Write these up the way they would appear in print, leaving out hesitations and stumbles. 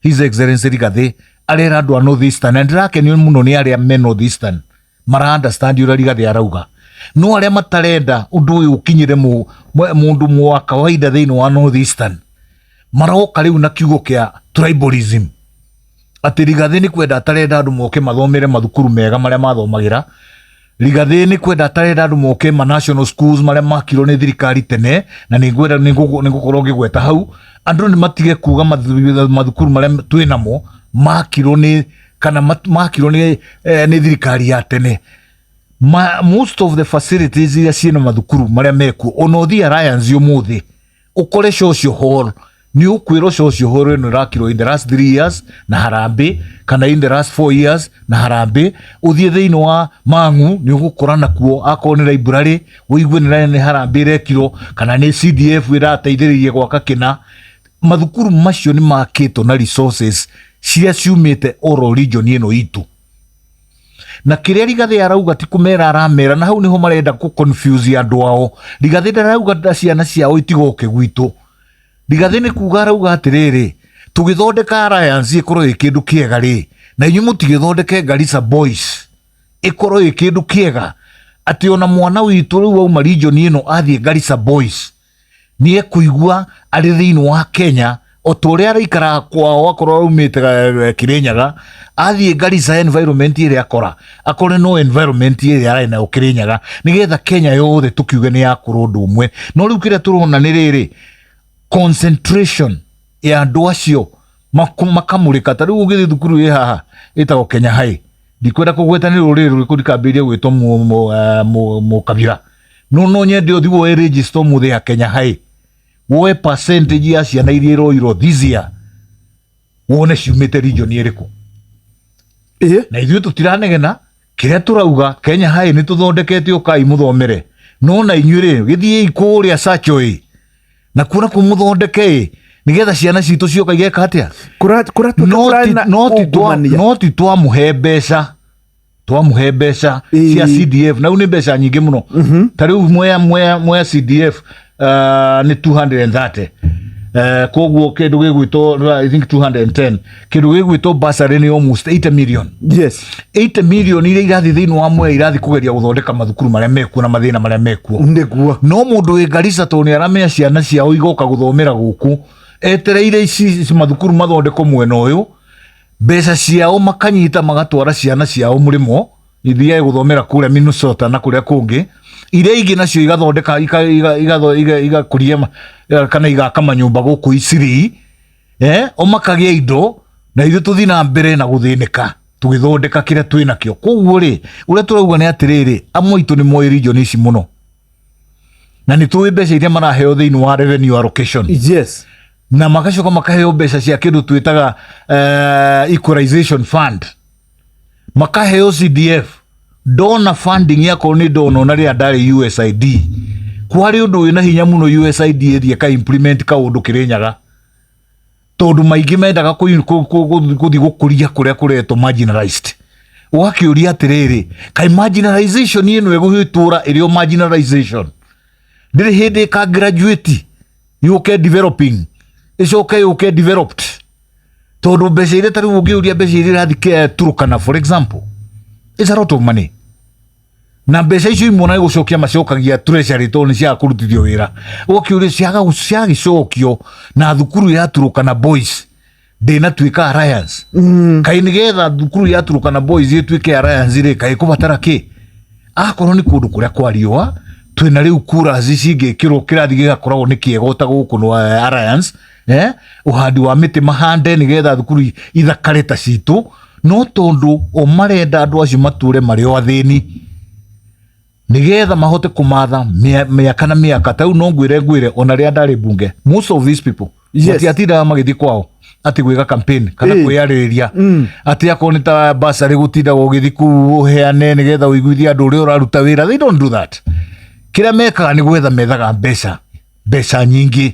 His Excellency Rigathi arera andũ a North Eastern, na ndĩrakenio mũno nĩ arĩa me North Eastern mara understand ũrĩa Rigathi arauga, no arĩa matarenda ũndũ ũyũ ũkinyĩre mũndũ wa kawaida thĩinĩ wa North Eastern maroka rĩu na kiugo kĩa tribalism, atĩ Rigathi nĩ kwenda atarenda andũ moke mathomere mathukuru mega marĩa mathomagĩra. Rigathi nĩ kwenda atarenda andũ moke ma national schools marĩa makirwo nĩ thirikari tene, na nĩ ngwenda nĩ ngũkorwo ngĩgweta hau andũ nĩ matige kuga mathukuru marĩa twĩ namo makirwo nĩ kana makirwo nĩ thirikari ya tene. Most of the facilities iria ciĩna mathukuru marĩa mekuo, ona ũthiĩ Alliance ũmũthĩ ũkore social hall, nĩ ũkwĩrwo social hall ĩno ĩrakirwo in the last 3 years na harambĩ, kana in the last 4 years na harambĩ. Ũthiĩ thĩinĩ wa Mang'u nĩ ũgũkora nakuo, akorwo nĩ library, ũigue nĩ harambĩ ĩrekirwo kana nĩ CDF ĩrateithĩrĩirie gwaka kĩna. Mathukuru macio nĩ makĩtwo na resources ciria ciumĩte oro region ĩno itũ, na kĩrĩa Rigathĩ arauga ti kũmera aramera, na hau niho marenda kũ confuse andũ ao. Rigathĩ ndarauga ciana ciao itigoke gwitũ. Rigathĩ nĩ kuga arauga atĩrĩrĩ, tũgĩthondeka alliance ĩkorwo ĩ kĩndũ kĩega rĩ, na inyuĩ mũtigĩthondeke Garissa Boys ĩkorwo ĩ kĩndũ kĩega, atĩ ona mwana witũ rĩu auma region ĩno athiĩ Garissa Boys nĩ ekũigua arĩ thĩinĩ wa Kenya o ta ũrĩa araikara kwao. Akorwo aumĩte Kirinyaga, athiĩ Garissa, environment ĩrĩa akora akore no environment ĩrĩa arĩ nayo Kirinyaga, nĩgetha Kenya yothe tũkiuge nĩ yakũra ũndũ ũmwe. No rĩu kĩrĩa tũrona nĩ rĩrĩ, concentration ya andũ acio makamũrĩka. Ta rĩu ũgĩthiĩ thukuru ĩ haha ĩtagwo Kenya High, ndikwenda kũgweta nĩ rũrĩrĩ rũrĩkũ, ndikambĩrĩrie gwĩtwo mũkabira, no nyende ũthiĩ woe register ũmũthĩ ya Kenya High, woe percentage ya ciana iria iroirwo this year, wone ciumĩte region ĩrĩkũ. Na ithuĩ tũtiranegena. Kĩrĩa tũrauga, Kenya High nĩ tũthondekete, ũkai mũthomere, no na inyuĩ rĩ, gĩthiĩi kũrĩa Sacho ĩ na kuona kũ mũthondeke ĩ, nĩgetha ciana citũ cioka igeka atĩa? Kũratuĩka kũrarĩ na ungumania. No ti twamũhe mbeca, twamũhe mbeca cia CDF, na rĩu nĩ mbeca nyingĩ mũno. Ta rĩu Mwea CDF nĩ 230. Koguo kĩndũ gĩgwĩtwo, I think 210, kĩndũ gĩgwĩtwo bursary nĩ almost 80 million. 80 million iria irathiĩ thĩinĩ wa Mwea irathiĩ kũgeria gũthondeka mathukuru marĩa mekuo na mathĩna marĩa mekuo. No mũndũ wĩ Garissa, tondũ nĩ aramenya ciana ciao igoka gũthomera gũkũ, etereire ici mathukuru mathondekwo mwena ũyũ, mbeca ciao makanyita magatwara ciana ciao mũrĩmo ithiage gũthomera kũrĩa Minnesota na kũrĩa kũngĩ. Iria ingĩ nacio igathondeka igakũria kana igaka manyũmba gũkũ Isiri, o makagĩa indo, na ithuĩ tũthiĩ na mbere na gũthĩnĩka tũgĩthondeka kĩrĩa twĩ nakĩo. Koguo rĩ, ũrĩa tũrauga nĩ atĩrĩrĩ, amwe aitũ nĩ moĩ region ici mũno, na nĩ tũĩ mbeca iria maraheo thĩinĩ wa revenue allocation, na magacoka makaheo mbeca cia kĩndũ twĩtaga equalization fund, makaheo CDF donor funding. Yakorwo nĩ donor, na rĩrĩa ndarĩ USAID kwarĩ ũndũ wĩna hinya mũno USAID ĩthiĩ ka implement kaũndũ Kĩrĩnyaga, tondũ maingĩ mendaga gũthiĩ gũkũria kũrĩa kũretwo marginalized. Ũgakĩũria atĩrĩrĩ, kaĩ marginalization ĩno ĩgũgĩtũra ĩrĩ o marginalization? Ndĩrĩ hĩndĩ ĩka graduate yũke developing, ĩcoke yũke developed, tondũ mbeca iria, ta rĩu ũngĩũria mbeca iria irathiĩ Turkana, for example, it's a lot of money, na mbeca icio imwe na gũcokia macokagia treasury tondũ nĩ ciaga kũrutithio wĩra. Ũgakĩũria ciaga ciagĩcokio na thukuru ya Turkana Boys ndĩnatuĩka alliance? Kaĩ nĩgetha thukuru ya Turkana Boys ĩtuĩke alliance rĩ, kaĩ kũbatara kĩ? Akorwo nĩ kũndũ kũrĩa kwa riũa twĩna rĩu kura cingĩkĩrwo kĩrathi gĩgakoragwo nĩ kĩega ota gũkũ no alliance, ũhandi wa mĩtĩ mahande nĩgetha thukuru ithakare ta citũ. No tondũ o marenda andũ acio matũre marĩ o athĩni nĩgetha mahote kũmatha mĩaka na mĩaka. Ta rĩu no ngwĩre ona rĩrĩa ndarĩ mbunge, most of these people matiatindaga magĩthiĩ kwao atĩ gwĩka campaign kana kwĩyarĩrĩria, atĩ akorwo nĩ ta basarĩ gũtindaga ũgĩthiĩ kũu ũheane nĩgetha ũiguithie andũ ũrĩa ũraruta wĩra. They don't do that. Kĩrĩa mekaga nĩ gwetha methaga mbeca, mbeca nyingĩ,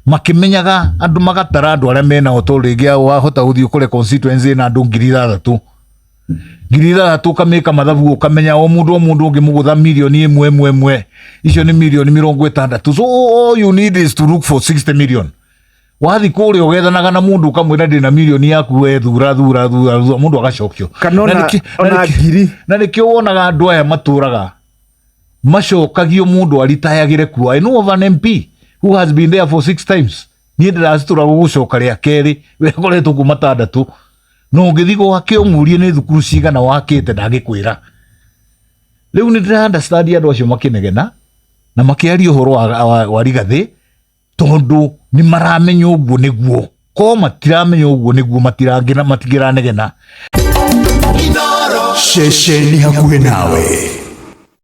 makĩmenyaga andũ magatara andũ arĩa menao, tondũ rĩngĩ wahota gũthiĩ ũkore constituency ĩna andũ 6,000, 6,000, ũkamĩka mathabu ũkamenya o mũndũ ũngĩmũgũtha mirioni ĩmwe ĩmwe ĩmwe, icio nĩ mirioni 60. So all you need is to look for 60 million. Wathi kũrĩa ũgethanaga na mũndũ ũkamwĩra ndĩna mirioni yaku, we thura thura thura thura, mũndũ agacokio. Kana Na na ona ngiri. Na nĩkĩo wonaga andũ aya matũraga macokagio, mũndũ aritayagĩre kuo. I know of an MP who has been there for six times. Niĩ ndĩracitũra gũgũcoka rĩa kerĩ, we akoretwo kuo matandatũ. Na ũngĩthiĩ gwake ũmũrie nĩ thukuru cigana wakĩte, ndangĩkwĩra. Rĩu nĩ ndĩra understand andũ acio makĩnegena na makĩaria ũhoro wa Rigathĩ, tondũ nĩ maramenya ũguo nĩguo. Ko matiramenya ũguo nĩguo, matingĩranegena. Ceceni hakuhĩ nawe.